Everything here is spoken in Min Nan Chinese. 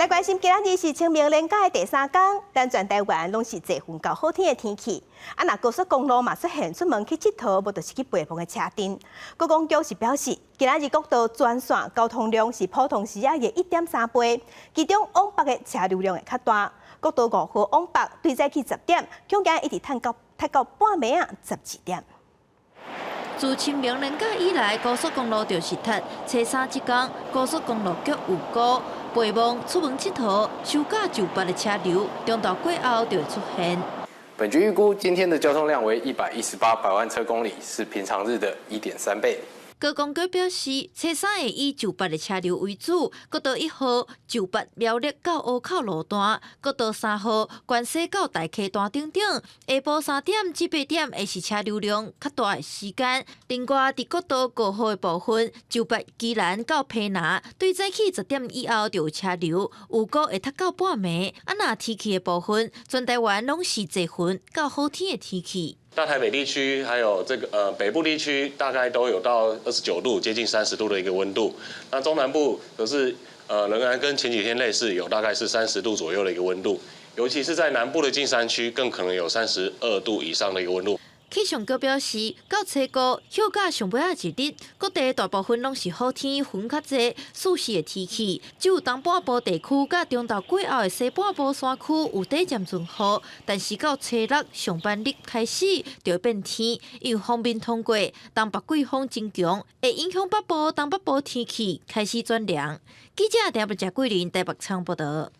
來關心，今仔日是清明連假的第三工，咱全台灣攏是濟雲到好天的天氣。啊，若高速公路嘛出現出門去𨑨迌，無就是去陪伴的車陣。高公局是表示，今仔日國道全線交通量是普通時仔的1.3倍，其中往北的車流量會較大。國道5號往北對早起10點，恐驚一直褪到褪到半暝仔12點。自清明連假以來，高速公路就是塞。初三這工，高速公路局預估，陪伴出門𨑨迌、收假就北的車流，中晝過後就會出現。本局預估今天的交通量為118百萬車公里，是平常日的1.3倍。高公局表示，初三會以就北的車流為主，國道1號就北苗栗到湖口路段，國道3號關西到大溪段等等，下晡3點至8點會是車流量較大的時間。另外，佇國道5號的部分，就北宜蘭到屏南，對早起10點以後就有車流，預估會塞到半暝。啊，若天氣的部分，全台灣攏是濟雲到好天的天氣。大台北地區還有這個北部地區，大概都有到29度，接近30度的一個溫度。那中南部則是仍然跟前幾天類似，有大概是30度左右的一個溫度。尤其是在南部的近山區，更可能有32度以上的一個溫度。氣象局表示，到初五休假上尾仔一日，各地大部分攏是好天，雲較濟，舒適的天氣。只有東半部地區佮中晝過後的西半部山區有短暫陣雨，但是到初六上班日開始就會變天，因為鋒面通過，東北季風增強，會影響北部、東北部天氣開始轉涼。記者陳柏桂林台北場報道。